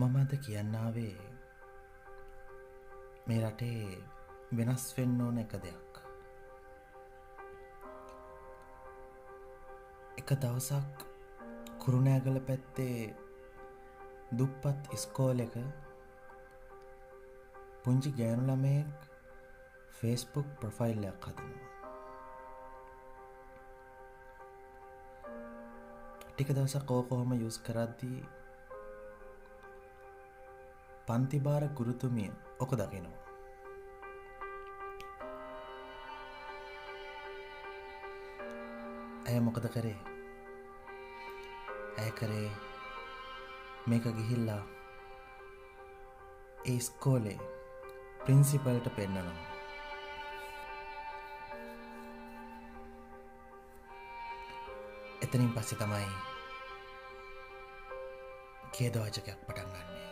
මම අද කියන්න ආවේ මේ රටේ වෙනස් වෙන්න ඕන එක දෙයක්. එක දවසක් කුරුණෑගල පැත්තේ දුප්පත් ඉස්කෝලේක පුංචි ගෑනු ළමයෙක් Facebook profile එකක් හදනවා. ටික දවසක් ඕක කොහොම යූස් කරද්දී පන්ති භාර ගුරුතුමිය ඔක දකිනවා. ඇය මොකද කරේ? ඇය කරේ මේක ගිහිල්ලා ඒ ඉස්කෝලේ ප්‍රින්සිපල්ට පෙන්නනවා. එතනින් පස්සේ තමයි ඛේදවාචකයක් පටන් ගන්නෙ.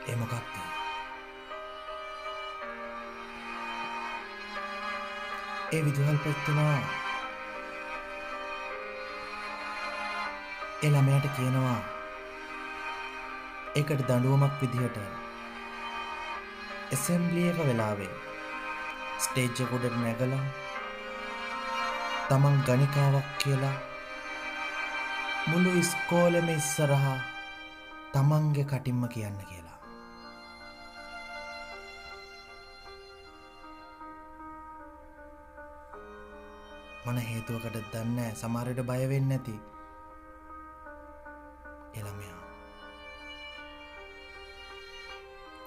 ඒ මොකක්ද? ඒ විදුහල්පතිතුමා ඒ ළමයාට කියනවා ඒකට දඬුවමක් විදිහට ඇසෙම්බ්ලි එක වෙලාවේ ස්ටේජ් එක උඩට නැගලා තමන් ගණිකාවක් කියලා මුළු ඉස්කෝලෙම ඉස්සරහා තමන්ගේ කටින්ම කියන්න කියලා. මොන හේතුවකටද දන්නේ නැහැ, සමහර විට බය වෙන්නේ නැති ඒ ළමයා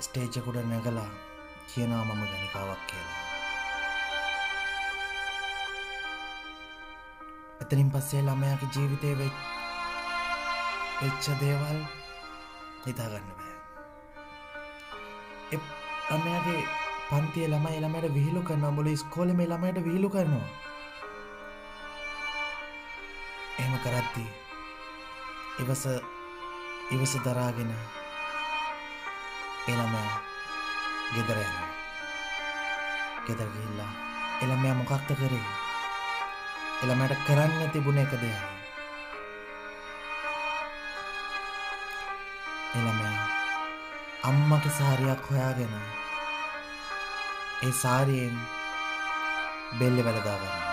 ස්ටේජ් එක උඩ නැගලා කියනවා මම ගණිකාවක් කියලා. එතනින් පස්සේ ළමයාගේ ජීවිතේ වෙච්ච දේවල් හිතා ගන්න බෑ. ඒ ළමයාගේ පන්තියේ ළමයි ඒ ළමයාට විහිළු කරනවා, මුළු ඉස්කෝලේම ඒ ළමයාට විහිළු කරනවා. එහෙම කරද්දී ඉවස දරාගෙන ඒ ළමයා ගෙදර යනවා. ගෙදර ගිහිල්ලා ඒ ළමයා මොකක්ද කරේ? ඒ ළමයාට කරන්න තිබුණ එක දෙයයි. ඒ ළමයා අම්මගේ සාරියක් හොයාගෙන ඒ සාරියෙන් බෙල්ලේ වැල දාගන්නවා.